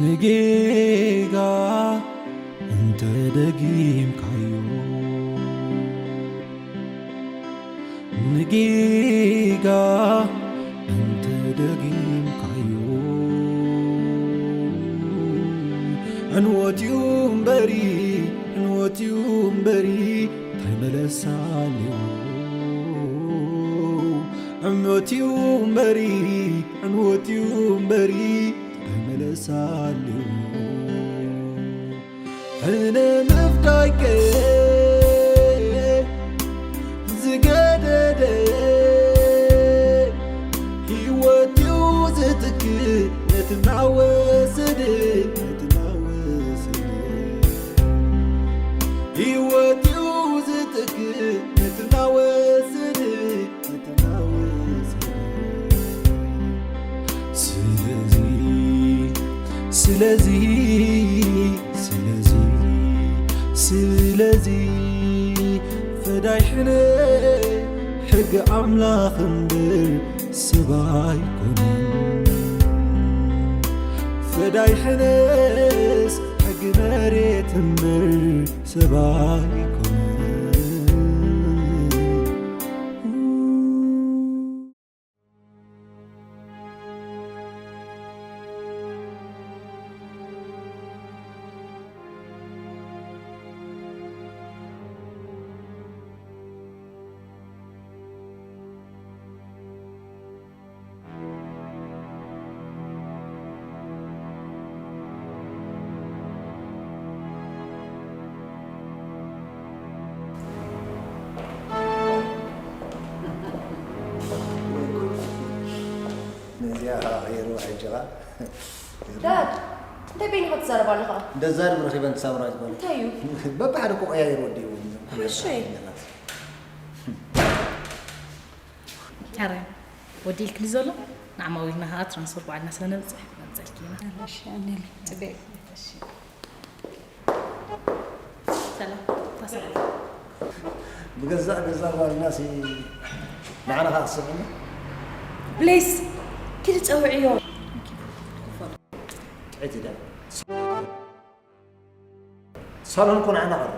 ንጌጋ እንተ ደጊምካዮ፣ ንጌጋ እንተ ደጊምካዮ፣ ዕንወት'ዩ እምበሪ፣ ዕንወት'ዩ እምበሪ፣ እንታይ መለሳ ኣለዎ? ዕንወት'ዩ እምበሪ፣ ዕንወት'ዩ እምበሪ፣ እንታይ መለሳ ኣለዎ? ሕነ ምፍዳይከ ዝገደደ፣ ህይወት'ዩ ዝትክእ ነቲ እናወሰደ፣ ነቲ እናወሰደ። ህይወት'ዩ ዝትክእ ነቲ እናወሰደ፣ ነቲ እናወሰደ። ስለዚ፣ ስለዚ፣ ስለዚ፣ ስለዚ፣ ፈዳይ ሕነ ሕጊ ኣምላኽ እምበር ሰብ ኣይኮነን። ፈዳይ ሕነስ ሕጊ መሬት እምበር ሰብ ኣይኮነን። ነዚኣ ኸዓ ቀይርዋ ሕጂ ኸዓ። ዳድ፣ እንታይ በይንኻ ትዛረብ ኣለኻ? እንደዛረብ ረኺበን ሳምራዊት ጓል። እንታይ እዩ? በብሓደ እኮ ቀያይር ወዲእዎ። እሺ። ሕራይ፣ ወዲልክሊ ዘሎ ንዓማዊልና ኸዓ ትራንስፈር ባዕልና ስለ ነብጽሕ ነብጸልኪ ኢና። እሺ፣ ኣሜን። ጽቡቅ። እሺ። ሰላም፣ ታሰላም። ብገዛእ ገዛ ጓልና ሲ ንዓና ኸዓ ትስምዕና? ፕሊስ፣ ኪዲ ጸውዕዮ። ጥዕቲ ደ። ሳሎን እኮ ንዓና ቀርብ።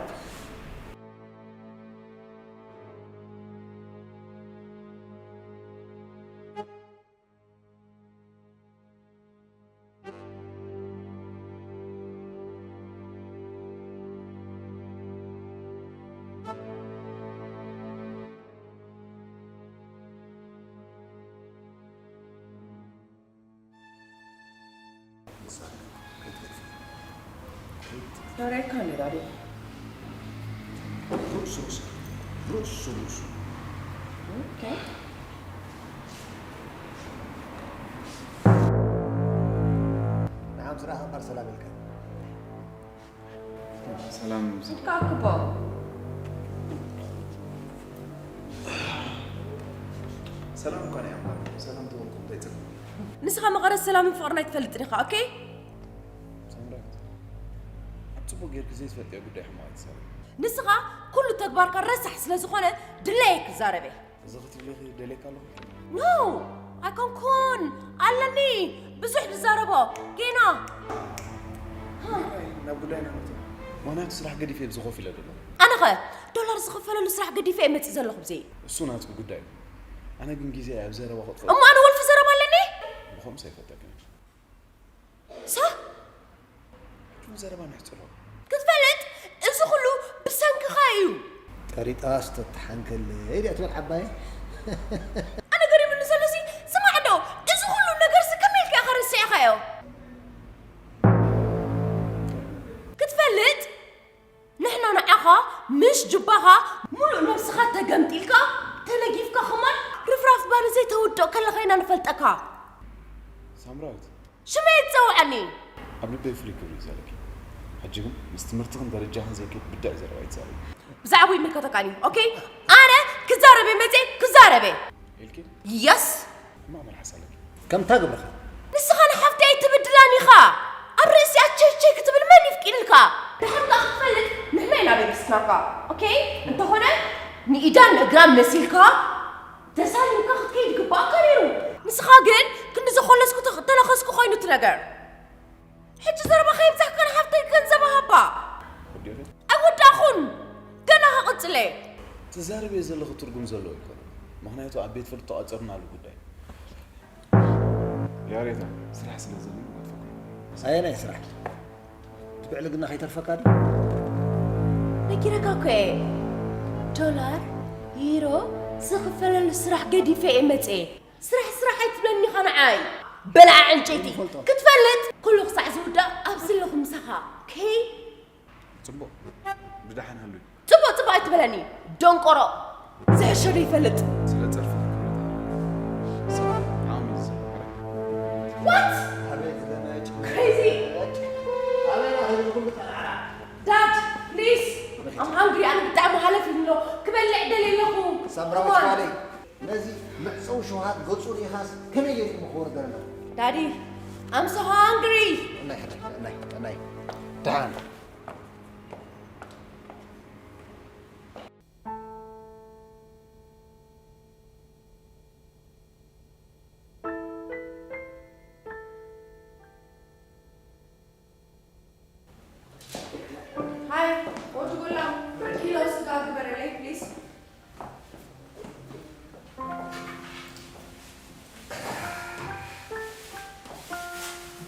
ዶሬካ እንዴ ዳዲ? ሩሱ ሩሱ። ሩሱ ሩሱ። ኦኬ። ንዓም ስራሕ እምበር ሰላም ኢልካ። ሰላም። እንካ ክቦ። ሰላም እኳ ናይ ኣምባር። ሰላም ተበልኩም እንታይ ጽቡቅ። ንስኻ መቐረት ሰላምን ፍቕርን ኣይትፈልጥን ኢኻ፣ ኦኬ? ሳምራዊት፣ ኣብ ጽቡቕ ጌርኪ ዘይትፈልጥዮ ጉዳይ ሕማቕ ኣይትዛረቢ። ንስኻ ኩሉ ተግባርካ ረሳሕ ስለ ዝኾነ ድለየ ክዛረበ። እዚ ክትብለኺ ደልየካ ኣለኹ። ኖ፣ ኣይኮንኩን። ኣለኒ። ብዙሕ ዝዛረቦ። ጌና። ናይ ናብ ጉዳይና ንእቶ። ምኽንያቱ ስራሕ ገዲፈ ኣብዚ ኮፍ ኢለ ዘለኹ። ኣነኸ ዶላር ዝኽፈለሉ ስራሕ ገዲፈ እየ መጺእ ዘለኹ ብዘይ። እሱ ናትኪ ጉዳይ እዩ። ኣነ ግን ግዜ ኣብ ዘረባ ከጥፍኦ። እሞ ኣነ ወልፊ ዘረባ ኣለኒ? ብኸምስ ኣይፈተክን። ሳ? ሕጂ ዘረባ ንሕጽሮ። ክትፈልጥ፣ እዚ ኩሉ ብሰንክኻ እዩ። ጠሪጣስ ተተሓንከለይ ድያ ትብል ዓባየ? ኣነ ገሪሙኒ ዘሎ ሲ፣ ስማዕ ዶ፣ እዚ ኩሉ ነገርሲ ከመይ ኢልካ ኢኻ ረሲዕኻዮ? ክትፈልጥ፣ ንሕና ንዓኻ ምስ ጁባኻ ሙሉእ ነብስኻ ተገምጢልካ፣ ተነጊፍካ ከማን ርፍራፍ ባኒ ዘይተውድኦ ከለኻ ኢና ንፈልጠካ። ሳምራዊት። ሽመይ ትጸውዓኒ? ኣብ ልበይ ፍሉይ ክብሪ እዩ ዘለኪ። ሕጂ ግን ምስ ትምህርትኽን ደረጃኽን ዘይከይድ ብዳዕ ዘረባ ኣይትዛረቢ። ብዛዕባ ይምልከተካን እዩ፣ ኦኬ? ኣነ ክዛረብ እየ መጽየ፣ ክዛረብ እየ። ኢልኪ? የስ። ሕማቕ መልሓስ ኣለኪ። ከምታ ግብርኻ። ንስኻ ንሓፍተይ ኣይትብድላን ኢኻ። ኣብ ርእሲኣ ቸይ ቸይ ክትብል መን ይፍቂድልካ? ድሕር ከኣ ክትፈልጥ ንሕና ኢና በጊስናካ። ኦኬ? እንተኾነ ንኢዳን ንእግራን መሲልካ ተሳሊምካ ክትከይድ ይግባኣካ ነይሩ። ንስኻ ግን ክንዲ ዘኾለስኩ ተኽ-፣ ተነኸስኩ ኮይኑ እቲ ነገር። ሕጂ ትዛረብዮ ዘለኺ ትርጉም ዘለዎ ኣይኮነን። ምኽንያቱ ኣብ ቤት ፍርዲ ተቋጺርናሉ ጉዳይ። ያሬታ፣ ስራሕ ስለ ዘለኒ ክገድፈኩም። ኣየናይ ስራሕ? እቲ ብዕልግና ከይተርፈካ ድዩ? ነጊረካ እኮ እየ። ዶላር፣ ዩሮ ዝኽፈለሉ ስራሕ ገዲፈ እየ መፅየ። ስራሕ ስራሕ ኣይትብለኒ ኢኻ ንዓይ። በላዓ ዕንጨይቲ ክትፈልጥ ኩሉ ክሳዕ ዝውዳእ ኣብዚ ኣለኹ ምሳኻ። ከይ ጽቡቕ፣ ብደሓን ሃሉይ። ጽቡቕ ጽቡቕ ኣይትበለኒ ደንቆሮ። ዝሕሸ ዶ ይፈልጥ? ስለ ጸርፊ ክብረት ኣለኒ። ሰብ ዓቕሚ ዝዘርግሐ። What? ኣቤት ገመጭ። Crazy! ኣበና ከይድኩም ብጠልዓላ። Dad, please! I'm hungry. ኣነ ብጣዕሚ ሃለፍ ኢሉሎ። ክበልዕ ደልየ ኣለኹ። ሳምራዊት Come on. ጓለይ፣ ነዚ መዕጸዊ ሸውሃት ገጹ ርኢኻስ ከመይ ገይሩ እዩ ክወርደልና? Daddy, I'm so hungry. ናይ ናይ ናይ ደሓን። Hi, ወዲ ጎላ፣ ኪሎ ስጋ ግበረለይ please።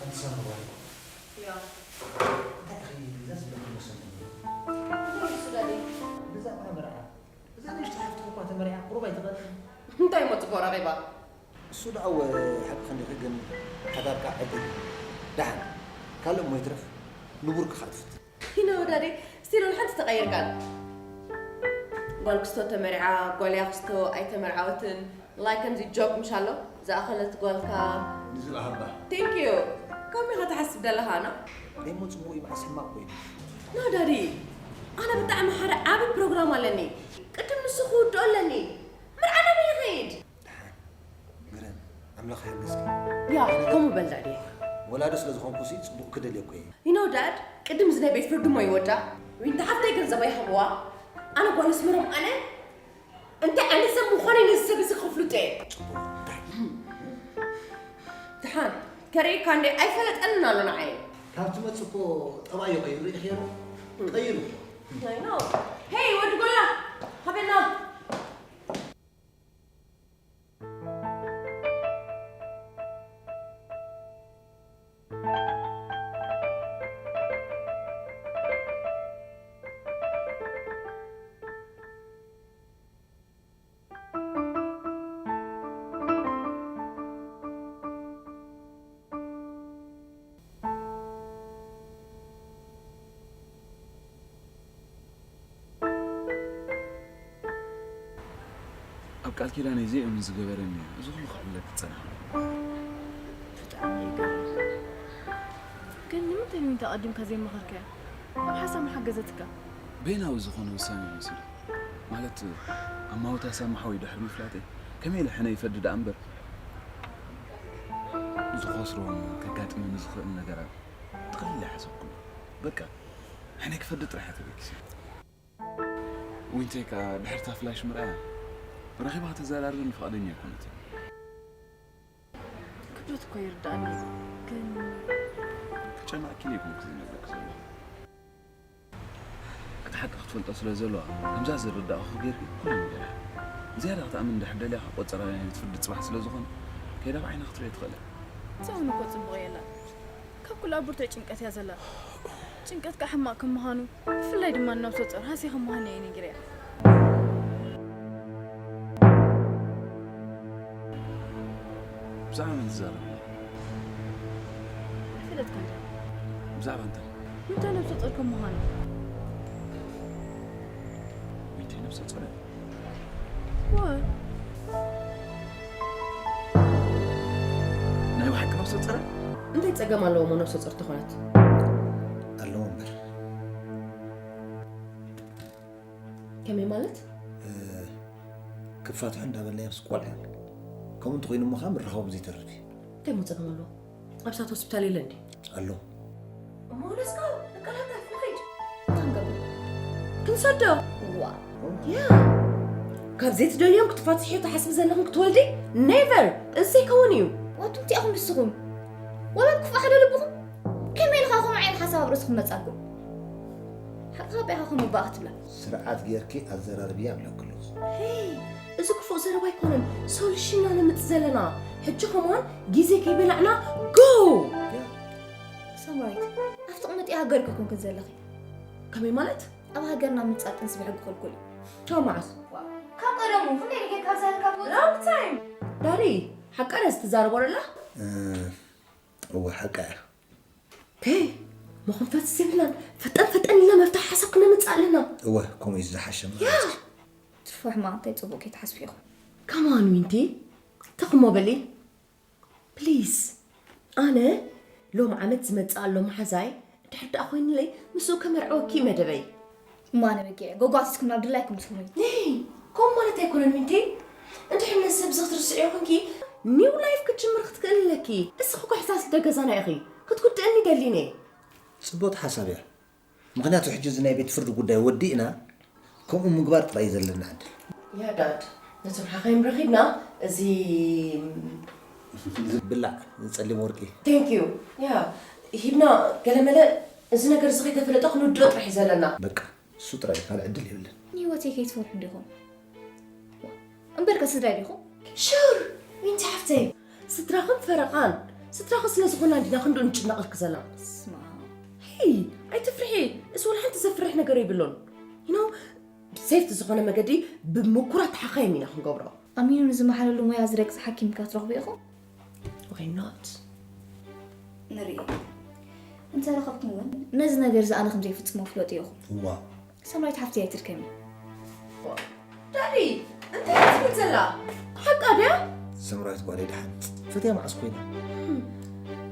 ኣንሳን ጓለይ፣ ያ፣ እንታይ ኢኺ ገዛ ዝበልኩ መሰለኒ? እንታይ እዩ እሱ ዳዲ? ብዛዕባ መርዓ፣ እዛ ንእሽቶ ሓፍትኺ እኳ ተመሪዓ ቁሩብ ኣይትቐርብን። እንታይ እሞ ጽቡቕ ረኺባ? እሱ ደኣ ሓቅኺ እንዲኺ፣ ግን ሓዳርካ ዕድል እዩ። ደሓን ካልእ እሞ ይትረፍ ንቡርኪ ከኣ ትፍትን። You know ዳዲ፣ still ሓንቲ ተቐይርካን። ጓል ክስቶ ተመሪዓ፣ ጓል ያ ክስቶ ኣይተመርዓወትን። Like ከምዚ ጆክ ምሽ ኣሎ ዝኣኸለት ጓልካ። ንዝበሃባ Thank you። ከምኡ ኢኻ ትሓስብ ዘለኻ ና? ደሞ ጽቡቕ እዩ፣ መዓስ ሕማቕ ኮይኑ። No ዳዲ፣ ኣነ ብጣዕሚ ሓደ ዓቢ ፕሮግራም ኣለኒ። ቅድም ንሱ ክውድኦ ኣለኒ። መርዓ ናበይ ይኸይድ? ደሓን ግረም፣ ኣምላኽ የመስግን። ያ፣ ከምኡ በል ዳዲ። ወላዲ ስለ ዝኾንኩ ሲ ጽቡቕ ክደልየኩ እየ። You know dad፣ ቅድም እዚ ናይ ቤት ፍርዲ እሞ ይወዳ። ዊንታ ሓፍተይ ገንዘባ ይሃብዋ። ኣነ ጓል ኣስመሮም ኣነ እንታይ ዓይነት ሰብ ምዃነይ ነዚ ሰብ እዚ ክፍልጦ እየ። ጽቡቕ እንታይ? ደሓን ከርእየካ እንደ ኣይፈለጠንን ኣሎ ንዓይ። ካብ ትመጽእ እኮ ጠባዩ ቀይሩ ኢኺ ዶ? ቀይሩ እኮ። I know። ሄይ ወዲ ጎላ፣ ሃበና። ኣብ ቃል ኪዳነይ ዘይእምን ዝገበረኒ እዚ ኩሉ ክዕብለኪ ዝጸናሕኩ። ብጣዕሚ ይገርም። ግን ንምንታይ ዊንታ ኣቐዲምካ ዘይመኸርካያ? ኣብ ሓሳብ ምሓገዘትካ። በይናዊ ዝኾነ ውሳኔ እዩ ወሲደ። ማለት ኣማውታ ሳሚ ሓወይ ድሕሪ ምፍላጠይ ከመይ ኢለ ሕነ ይፈዲ ደኣ እምበር ዝኸስሮን ከጋጥመኒ ዝኽእል ነገራት ጥቕልል ኣይሓሰብኩን። በቃ ሕነ ክፈዲ ጥራሕ እያ ተበጊሰ። ዊንተይ ከኣ ድሕርታ ፍላሽ ምርኣያ ረኺባ ከተዘራርበኒ ፍቓደኛ ኣይኮነትን። ክብደት እኮ ይርዳእኒ ግን ክጨነቕኪ ዘይኮንኩ ዝነግረኪ ዘለኹ። እቲ ሓቂ ክትፈልጦ ስለ ዘለዋ ከምዛ ዝርዳእኹ ጌርኪ ኩሉ ንገርያ። ዝያዳ ክትኣምን እንድሕር ደልያ ቆጸራ ናይ ቤት ፍርዲ ጽባሕ ስለ ዝኾነ ከይዳ ብዓይና ክትርእዮ ትኽእል እያ። ሰውን እኮ ጽቡቕ የላን ካብ ኩሉ ኣብ ብርቱዕ ጭንቀት እያ ዘላ። ጭንቀት ከዓ ሕማቕ ከም ምዃኑ ብፍላይ ድማ ንነብሰ ጾር ሃስያ ከም ምዃኑ እየ ነጊረያ። ብዛዕባ መን ትዛረብ ኣለኻ? ኣይፈለጥካን ዶ? ብዛዕባ እንታይ? እንታይ ነብሰ ጾር ከም ምዃኑ። ዊንተይ ነብሰ ጾር እያ? ወይ ናይ ብሓቂ ነብሰ ጾር እያ? እንታይ ጸገም ኣለዎ እሞ ነብሰ ጾር ተኾነት? ኣለዎ እምበር። ከመይ ማለት? ክፋትሑ እንዳበልናዮስ ቆልዓ ከምኡ እንተኾይኑ እሞ ከዓ ምርኻቦም ዘይተርፍ እዩ። እንታይ እሞ ጸገም ኣለዎ? ኣብ ሳት ሆስፒታል የለ እንዴ? ኣሎ። እሞ let's go፣ ንቀላጠፍ፣ ንኺድ። እንታይ ንገብር? ክንሰዶ። ዋ። ያ። ካብ ዘይትደልዮም ክትፋትሕዮ ትሓስቢ ዘለኽን ክትወልዲ? Never! እዚ ዘይከውን እዩ። ዋቱም እቲኣኹም ንስኹም ወላ ክፉእ ሓደ ልብኹም ከመይ ኢልካ ከምኡ ዓይነት ሓሳብ ኣብ ርእስኹም መጻኩም? ሓቕኻ ቢኻ ከምኡ በኣ ክትብላ። ስርዓት ጌርኪ ኣዘራርብያ እብለኪ ኣለኹ። ሄይ፣ እዚ ክፉእ ዘረባ ኣይኮነን፣ ሶሉሽን ኢና ነምጽእ ዘለና። ሕጂ ከማን ግዜ ከይበላዕና ጎ! ሳምራዊት፣ ኣብቲ ቅምጥ ሃገርኪ ኮንክን ዘለኺ። ከመይ ማለት? ኣብ ሃገርና ምምጻእ ጥንሲ ብሕጊ ክልኩል እዩ። ካብ መዓስ? ካብ ቀደሙ ክንደይ ግዜ ካብ ሳለ ካብ ወጻ ሎንግ ታይም። ዳሪ፣ ሓቃ ድያ ዝትዛረቦ ዘላ? እወ ሓቃ እያ። ሄይ፣ መኾንፈት የብልናን። ፈጠን ፈጠን ኢልና መፍትሒ ሓሳብ ክነምጽእ ኣለና። እወ ከምኡ እዩ ዝሓሸ ማለት እዩ። ትርፎ ሕማቕ እንታይ ጽቡቕ ከይትሓስቡ ኢኹም። ከማን ዊንቲ፣ ትኽሞ በሊ ፕሊዝ። ኣነ ሎም ዓመት ዝመጽእ ኣሎ መሓዛይ፣ እንድሕር ደኣ ኮይኑለይ ምስኡ ከመርዕወኪ እዩ መደበይ። እሞ ኣነ በጊዐ፣ ጎጓቲትኩም ናብ ድላይኩም ትህቡኒ። ሄይ፣ ከምኡ ማለት ኣይኮነን ዊንቲ። እንድሕር ነዚ ሰብ እዚ ክትርስዕዮ ኮንኪ ኒው ላይፍ ክትጅምሪ ክትክእሊ ኣለኪ። እስኺ እኮ ሕሳስ ኣደ ገዛና ኢኺ። ክትጉድእኒ ደሊን እየ። ጽብቕቲ ሓሳብ እያ። ምኽንያቱ ሕጂ እዚ ናይ ቤት ፍርዲ ጉዳይ ወዲእና ከምኡ ምግባር ጥራይ እዩ ዘለና ዕድል። ያ ዳድ፣ ነቶም ሓኻይም ረኺብና እዚ ዝብላዕ ጸሊም ወርቂ። Thank you። ያ ሂብና ገለመለ እዚ ነገር እዚ ከይተፈለጠ ክንውድኦ ጥራሕ እዩ ዘለና። በቃ እሱ ጥራይ እዩ፣ ካልእ ዕድል የብልን። ንህይወተይ ከይትፈርሑ ዲኹም? እምበርከ ስድራይ ዲኹም? ሹር ዊንቲ ሓፍተይ፣ ስድራኽን ፈረቓን። ስድራኺ ስለ ዝኾና እንዲና ክንድኡ ንጭነቐልኪ ዘለና። ስማ ሄይ ኣይትፍርሒ፣ እዚ ወላ ሓንቲ ዘፍርሕ ነገር የብሉን። You know፣ ሴፍቲ ዝኾነ መገዲ ብምኩራት ሓኻይም ኢና ክንገብሮ። ኣሚኑ ንዝመሓለሉ ሞያ ዝረግጽ ሓኪም ከትረኽቡ ኢኹም። Why not? ንርኢ። እንተ ረኸብኩም እውን ነዚ ነገር እዚ ኣነ ከም ዘይፍጽሞ ፍለጡ ኢኹም። እዋ። ሰማይት ሓፍተይ ኣይትድከሚ። ዳዲ፣ እንታይ እያ ትብል ዘላ? ሓቃ ድያ? ሰምራዊት ጓለይ ደሓን ፈትያ መዓስ ኮይና?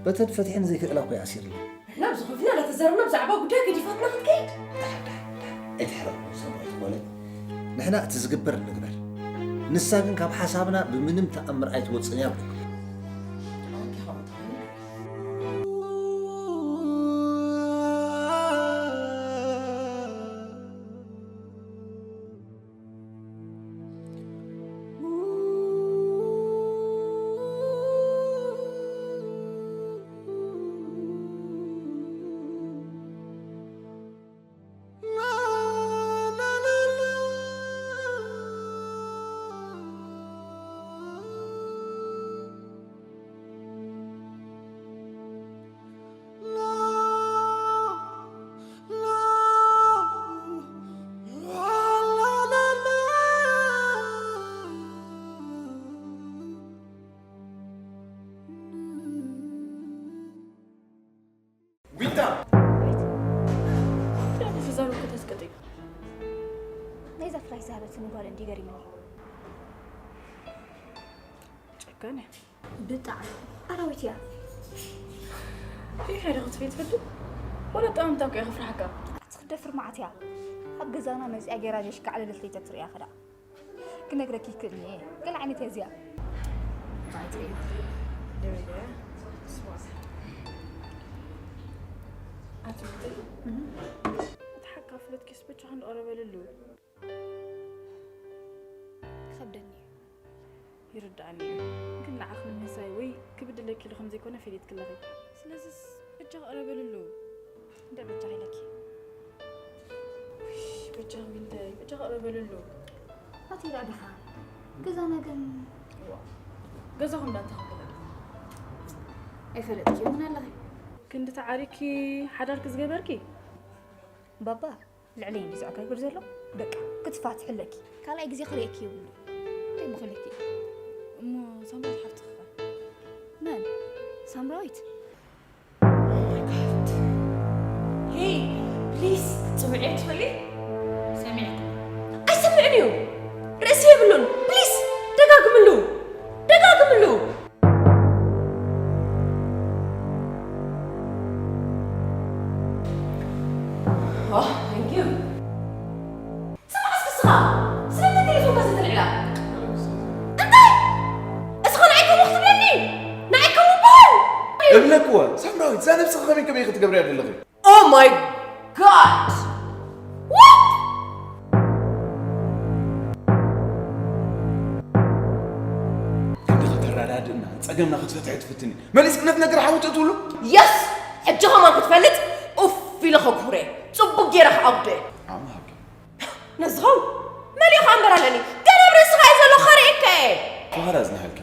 በተን ፈትሐን ዘይክእላ እኮ ይኣሲርኒ። ንሕና ብዝኾነ እናተዛረብና ብዛዕባ ጉዳይ ገዲፋትና ክትከይድ። ዳሕ ዳሕ ዳሕ ኣይትሕረቕኩም ሰምራዊት ጓለይ። ንሕና እቲ ዝግበር ንግበር። ንሳ ግን ካብ ሓሳብና ብምንም ተኣምር ኣይትወጽእን እያ ብለኩም። ዊንታ! እንታይ ኢኺ ተዛረብኪ ተስቅጢ? ናይዛ ፍራሽ ዝሃበትኒ ጓል እንድዩ ገሪሙኒ። ጨካን እያ። ብጣዕሚ ኣራዊት እያ። ሪኢኻ ዶ ክትፍይ ትፈቱ? ወላ ኣጠማምታ እኮ እያ ከፍርሓካ። ኣቲ ክትደፍር መዓት እያ። ኣብ ገዛና መጺኣ ጌራ ጀሽ ከዕለለት ለይተትርእያ ከ ደኣ። ክነግረኪ ይክእል እየ። ገለ ዓይነት እያ እዚኣ። ኣይትርእይ። ደበለ። ስዋ። ኣቲ ብትሪ። እቲ ሓካ ፍለጥኪስ ብቻ ክንዲ ቀረበልሉ። ይኸብደኒ እዩ። ይርድኣኒ እዩ። ግን ንዓኺ ምንህሳይ ወይ ክብድለኪ ኢሉ ከም ዘይኮነ ፈሊጥኪ ኣለኺ። ስለዚስ በጃኺ ቅረበልሉ። እንደ በጃኺ ኢለኪ። ውሽ፣ በጃኺ ዊንተይ፣ በጃኺ ቅረበልሉ። ኣቲ ኢላ ደሓ ገዛና ግን ዋ፣ ገዛኹም እንዳተኸበረ። ኣይፈለጥኪ እውን ኣለኺ። ክንዲ ተዓሪኪ ሓዳርኪ ዝገበርኪ? ባባ ልዕለይ እንዲ ዝዕጋግር ዘሎ በቃ ክትፋትሒ ኣለኪ። ካልኣይ ግዜ ክርእየኪ የብሉ። እንታይ ምኾነኪ? እሞ ሳምራዊት ሓፍትኺ ኸ? መን? ሳምራዊት? ሄይ ፕሊስ ክትጽውዕዮ ትኽእሊ? ሰሚዕኩ። ኣይሰምዕን እዩ። ርእሲ የብሉን። ፕሊስ ደጋግምሉ። ደጋግምሉ። Oh, thank you. ስማዕ እስኪ ንስኻ፣ ስለምንታይ ቴሌፎንካ ዘይተልዕላ? እንታይ? እስኻ ንዓይ ከምኡ ክትብለኒ? ንዓይ ከምኡ በሃል? እብለክወ፣ ሳምራዊት፣ እዛ ነብስኺ ከመይ ከመይ ክትገብርያ ዘለኺ? Oh my God! What? ክንዲ ከተረዳድእና፣ ጸገምና ክትፈትሒ ትፍትኒ። መሊስኪ ነቲ ነገር ሓዊ ትእትውሉ? የስ! ሕጂ ኸማን ክትፈልጥ ኡፍ ኢለ ከጉህረ። ጽቡቕ ጌረ ክዓብዶ እየ። ዓቕሚ ሃብኪ። ነዚ ኸውን መሊኡ ከኣ እምበር ኣለኒ። ገና ኣብ ርእስኻ እዩ ዘሎ፣ ከርእየካ እየ። ፈኸራ ዝነሃልኪ።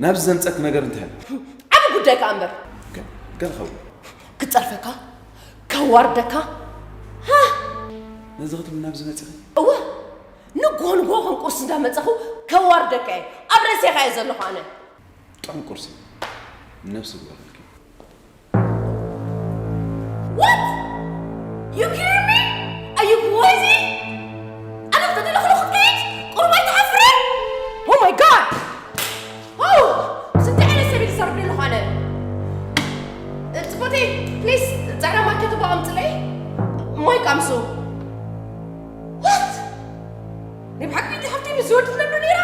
ናብዚ ዘምጸኪ ነገር እንታይ ኣሎ? ዓቢ ጉዳይ ከኣ እምበር። ገ-፣ ገለ ኸውን። ክጸርፈካ፣ ከዋርደካ። ሃ! ነዚ ክትብሊ ናብዚ መጺኺ? እወ። ንግሆ ንግሆ ከም ቁርሲ እንዳመጸኹ ከዋርደካ እየ። ኣብ ርእሰኻ እየ ዘለኹ ኣነ። ጥዑም ቁርሲ። ነብሲ ግበረልኪ። What? You kidding me? Are you crazy? ኣነ ተደለኹ ክትከይድ? ቁሩብ ኣይትሓፍርን? Oh my God! Oh! ስንት ዓይነት ሰብ እዩ ዝሰርሕ ዘለኹ ኣነ? ጽቡቲ፣ please፣ ጻዕዳ ማኪያቶ ባቕ ኣምጽለይ። ማይ ቃምሱ። What? ናይ ብሓቂ እቲ ሃብቲ ምስ ዝወድፍ ነብሩ ነይራ?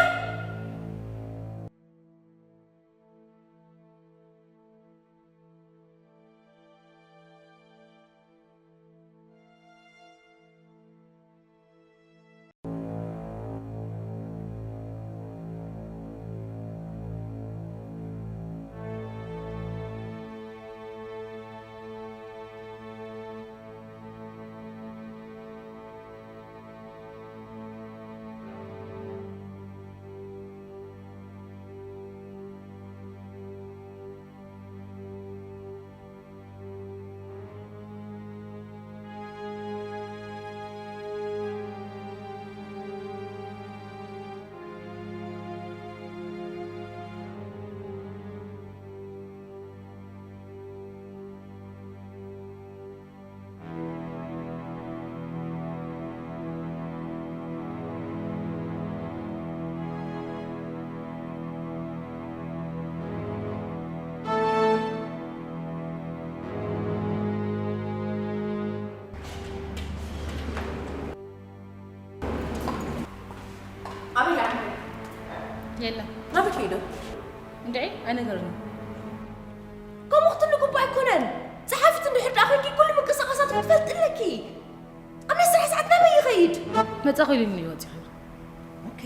ኣበይ ኣለ? የለን። ናበይ ከይዱ? እንድዒ፣ ኣይነገረንን። ከምኡ ክትብሊ ግቡእ ኣይኮነን። ጸሓፊት እንድሕር ደኣ ኮይንኪ፣ ኩሉ ምንቅስቓሳቱ ክትፈልጢ ኣለኪ። ኣብ ናይ ስራሕ ሰዓት ናበይ ይኸይድ? መጻኹ ኢሉኒ እዩ ወጺኡ። ኦኬ።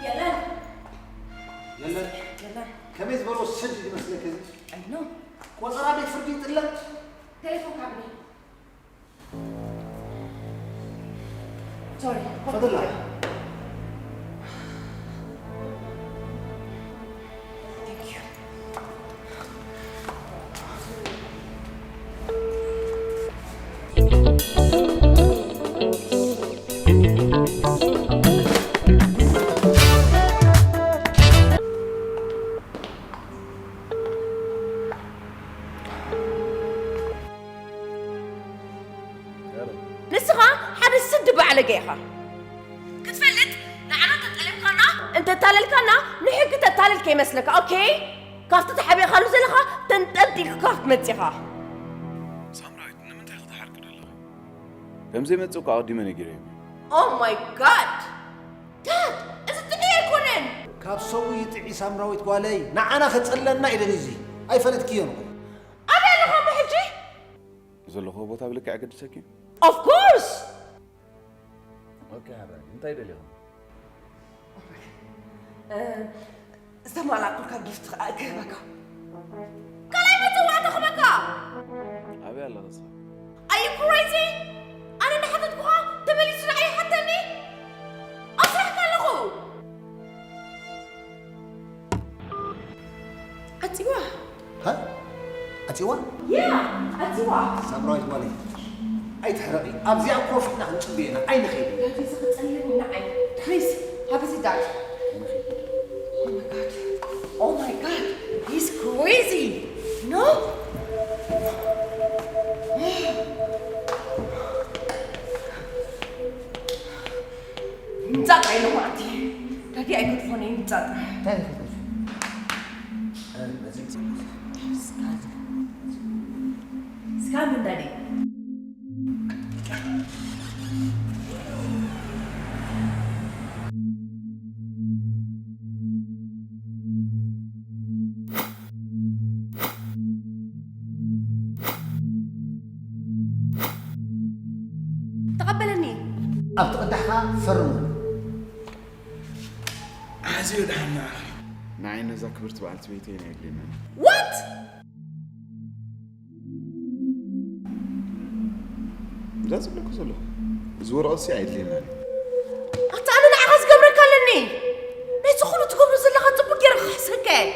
የለን። የለን። የለን። ከመይ ዝበለ ሰጅ ይመስለክ እዚ? ኣይ ኖ። ቆጸራ ቤት ፍርዲ ይጥለብ። ቴሌፎን ካብኒ። ሶሪ። ፈትላ። Thank you. ንስኻ ሓደ ስዲ ባዕለገ ኢኻ። ክትፈልጥ፣ ንዓና እንተጠሊምካና፣ እንተታለልካና፣ ንሕጊ ተታልል ከይመስለካ፣ ኦኬ? ካብቲ ተሓቢእካሉ ዘለኻ ተንጠልጢልካ ክትመጽእ ኢኻ። ሳምራዊት፣ ንምንታይ ክትሓርቂ ደለኺ? ከም ዘይመጽእ እኮ ኣቐዲመ ነጊረዮም እየ። Oh my God! ዳድ፣ እዚ ጥዑይ ኣይኮነን። ካብ ሰብኡ ይጥዒ ሳምራዊት ጓለይ፣ ንዓና ከጸልለና እዩ ደልዩ እዚ። ኣይፈለጥክዮን እኮ። ኣበይ ኣለኻ እሞ ሕጂ? ዘለኹዎ ቦታ ብልክዕ የገድሰኪ? Of course! ኦኬ፣ ሓራይ፣ እንታይ ደሊኻ? እ፣ ዝተማላእኩልካ ጊፍት ከኣ ክህበካ። ካልኣይ መጸዋዕታ ክህበካ። ኣበይ ኣለኻ እስኻ? Are you crazy? ኣነ እናሓተትኩኻ ተመሊሱ ንዓይ ይሓተኒ? ኣብ ስራሕካ ኣለኹ። ዓጺዋ። ሃ? ዓጺዋ? ያ፣ ዓጺዋ። ሳምራዊት ጓለይ፣ ኣይትሕረቒ። ኣብዚኣ ኮፍ ኢልና ክንጽበየና፣ ኣይንኸይድን። ዳዲ፣ እዚ ክጸልም ንዓይ። ፕሊዝ፣ ሃብ እዚ ዳዲ። ኣይንኸይድን። Oh my God. Oh my God. He's crazy. No? እንታይ ትፈልጡ? እስካ ምን ዳዲ? ተቐበለኒ። ኣብቲ ቅዳሕካ ፈርሙ። ኣዝዩ ደሓን ንዓኺ። ንዓይ ነዛ ክብርቲ በዓልቲ ቤተይ ናይ ኣድልየና። What? እዛ ዝብለኩ ዘለኹ፣ እዚ ወረቐት እዚ ኣየድልየናን እዩ። ኣታ ኣነ ንዓኻ ዝገብረካ ኣለኒ። ነዚ ኩሉ ትገብሮ ዘለኻ ጽቡቅ ገይረ ክሕሰካ እየ።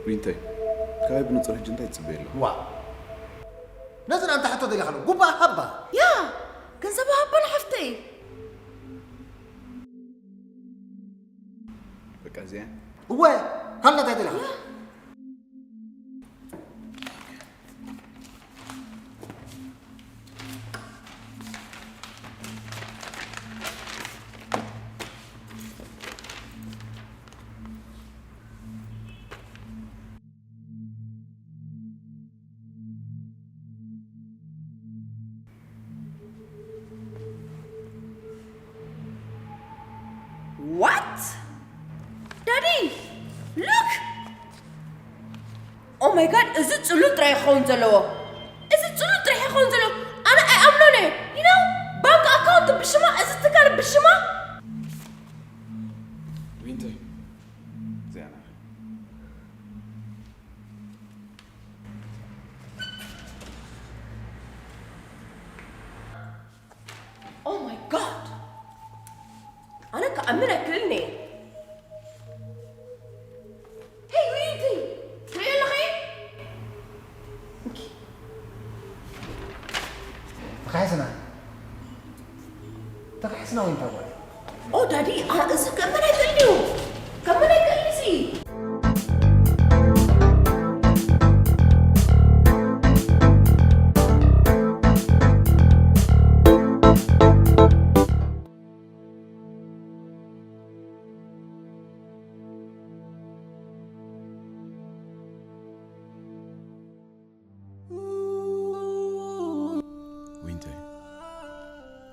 ዊንተይ፣ ካበይ ብንጹር ሕጂ እንታይ ትጽበይ ኣለኹ? ዋ። ነዚ ንኣንታ ሕቶ ደሊኻ ኣሎ። ጉባ ሃባ። ያ፣ ገንዘብ ሃባ ንሓፍተይ። በቃ እዚኣ? እወ፣ ካልእ እንታይ ደሊኻ? ያ። What? Daddy, look! Oh my God, እዚ ጽሉል ጥራይ ክኸውን ዘለዎ። እዚ ጽሉል ጥራይ ክኸውን ዘለዎ። ኣነ ኣይኣምኖን እየ። You know, ባንክ ኣካውንት ብሽማ፣ እዚ ትካል ብሽማ። ዊንተይ፣ እዚኣ ናኺ። Oh my God! ኣነ ክኣምን ኣይክእልን እየ። Hey, ዊንቲ! ትሪኢ ኣለኺ? እንኪ። ተኻሒስና። ተኻሒስና ዊንታ ጓል። ኦ፣ ዳዲ፣ ኣ-፣ እዚ ከመን ኣይክእልን እዩ። ከመን ኣይክእልን እዚ። ዊንተይ፣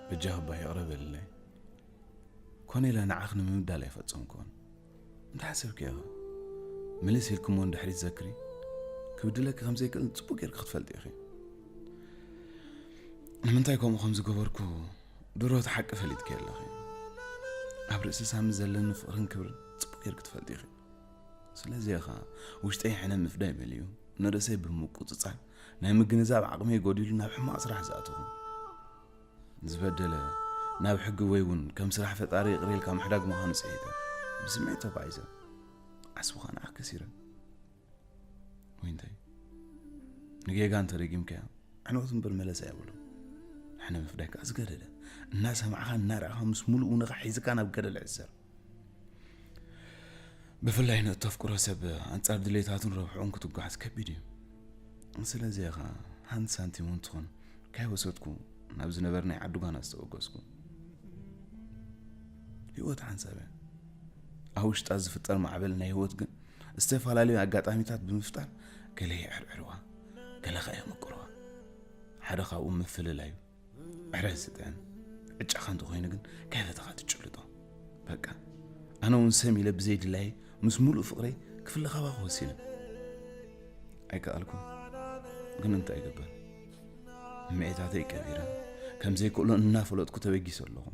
በጃኺ እባ ይቕረ በልለይ። ኮነ ኢለ ንዓኺ ንምብዳል ኣይፈጸምክዎን። እንታይ ሓሰብኪ ኢኺ? ምልስ ኢልኪ እሞ ንድሕሪት ዘክሪ። ክብድለኪ ከም ዘይክእል ጽቡቕ ጌርኪ ክትፈልጢ ኢኺ። ንምንታይ ከምኡ ከም ዝገበርኩ ድሮ እቲ ሓቂ ፈሊጥኪ ኣለኺ። ኣብ ርእሲ ሳሚ ዘለኒ ፍቕርን ክብርን ጽቡቕ ጌርኪ ትፈልጢ ኢኺ። ስለዚ ኢኻ ውሽጠይ ሕነ ምፍዳይ መሊኡ፣ ንርእሰይ ብምቁጽጻር፣ ናይ ምግንዛብ ዓቕመይ ጎዲሉ ናብ ሕማቕ ስራሕ ዝኣተኹ። ዝበደለ ናብ ሕጊ ወይ እውን ከም ስራሕ ፈጣሪ ይቕረ ኢልካ ምሕዳግ ምዃኑ ጽሒተ፣ ብስምዒት ተጓዒዘ። ዓስቢ ኸኣ ንዓኽ ከሲረ። ዊንተይ፣ ንጌጋ እንተ ደጊምካዮ፣ ዕንወት እምበር መለሳ የብሉን። ሕነ ምፍዳይ ከኣ ዝገደደ፣ እናሰማዕኻ እናረኣኻ ምስ ምሉእ ውነኻ ሒዝካ ናብ ገደል ዕሰር። ብፍላይ ንእተፍቅሮ ሰብ ኣንጻር ድሌታቱን ረብሕኡን ክትጓዓዝ ከቢድ እዩ። ስለዚ ኢኻ ሓንቲ ሳንቲም እውን ትኹን ከይወሰድኩ ናብ ዝነበርናይ ዓዲ ጓና ዝተበገስኩ። ህይወት ሓንሳብ እያ። ኣብ ውሽጣ ዝፍጠር ማዕበል ናይ ህይወት ግን ዝተፈላለዩ ኣጋጣሚታት ብምፍጣር ገለ የዕርዕርዋ፣ ገለ ኸኣ የመቅርዋ። ሓደ ካብኡ ምፍልላይ እዩ። ዕረ ዝጥዕም ዕጫኻ እንተኾይኑ ግን ከይፈተኻ ትጭልጦ። በቃ፣ ኣነ እውን ሰም ኢለ ብዘይድላየ ምስ ሙሉእ ፍቕረይ ክፍለ ካባኺ ወሲነ። ኣይከኣልኩን። ግን እንታይ ይግበር? እምዒታተይ ቀቢረ፣ ከም ዘይክእሎ እናፈለጥኩ ተበጊሰ ኣለኹ።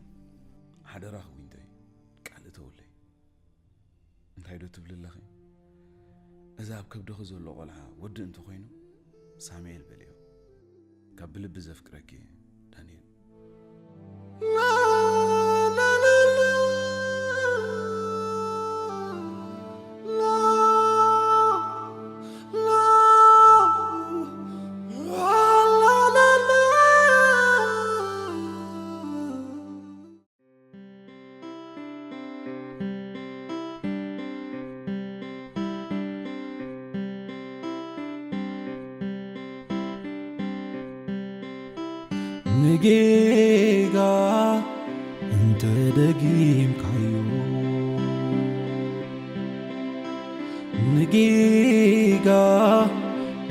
ሓደራኺ ዊንተይ፣ ቃል እተውለይ። እንታይ ዶ ትብሊ ኣለኺ? እዚ ኣብ ከብድኺ ዘሎ ቆልዓ ወዲ እንተኾይኑ፣ ሳሙኤል በልዮ። ካብ ብልቢ ዘፍቅረኪ፣ ዳንኤል። ንጌጋ እንተ ደጊምካዮ ንጌጋ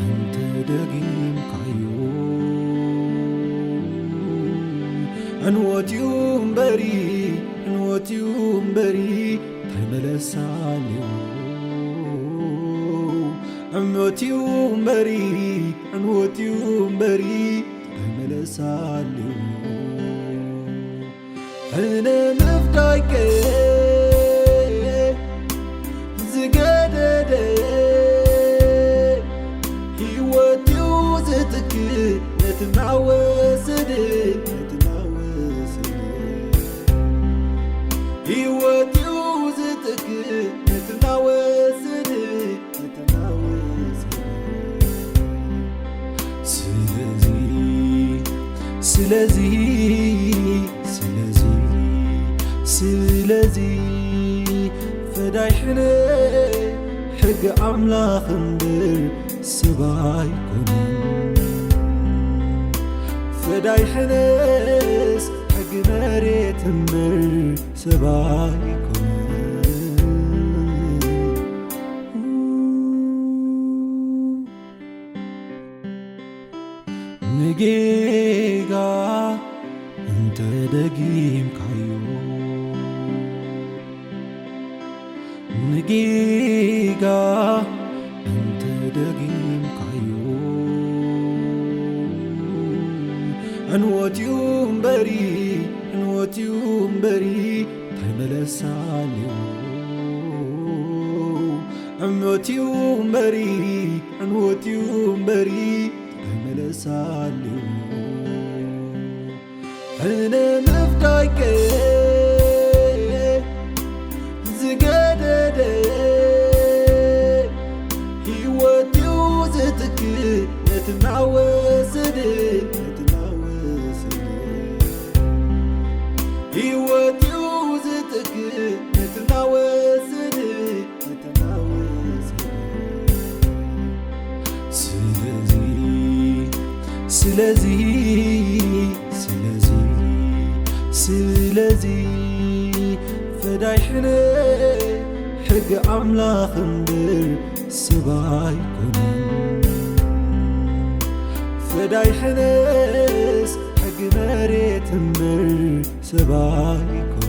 እንተ ደጊምካዮ፣ ዕንወት'ዩ እምበሪ፣ ዕንወት'ዩ እምበሪ፣ እንታይ መለሳ ኣለዎ? ዕንወት'ዩ እምበሪ፣ ዕንወት'ዩ እምበሪ፣ እንታይ መለሳ ኣለዎ? ሕነ ምፍዳይከ ዝገደደ፣ ህይወት'ዩ ዝትክእ ነቲ እናወሰደ፣ ነቲ እናወሰደ። ህይወት'ዩ ዝትክእ ነቲ እናወሰደ፣ ነቲ እናወሰደ። ስለዚ፣ ስለዚ፣ ስለዚ፣ ስለዚ፣ ፈዳይ ሕነ ሕጊ ኣምላኽ እምበር ሰብ ኣይኮነን። ፈዳይ ሕነስ ሕጊ መሬት እምበር ሰብ ኣይኮነን። ንጌጋ እንተ ደጊምካዮ፣ ንጌጋ እንተ ደጊምካዮ፣ ዕንወት'ዩ እምበሪ፣ ዕንወት'ዩ እምበሪ፣ እንታይ መለሳ ኣለዎ? ዕንወት'ዩ እምበሪ፣ ዕንወት'ዩ እምበሪ፣ እንታይ መለሳ ኣለዎ? ሕነ ምፍዳይከ ዝገደደ፣ ህይወት'ዩ ዝትክእ ነቲ እናወሰደ፣ ነቲ እናወሰደ። ህይወት'ዩ ዝትክእ ነቲ እናወሰደ፣ ነቲ እናወሰደ። ስለዚ፣ ስለዚ፣ ስለዚ፣ ስለዚ፣ ፈዳይ ሕነ ሕጊ ኣምላኽ እምበር ሰብ ኣይኮነን። ፈዳይ ሕነስ ሕጊ መሬት እምበር ሰብ ኣይኮነን።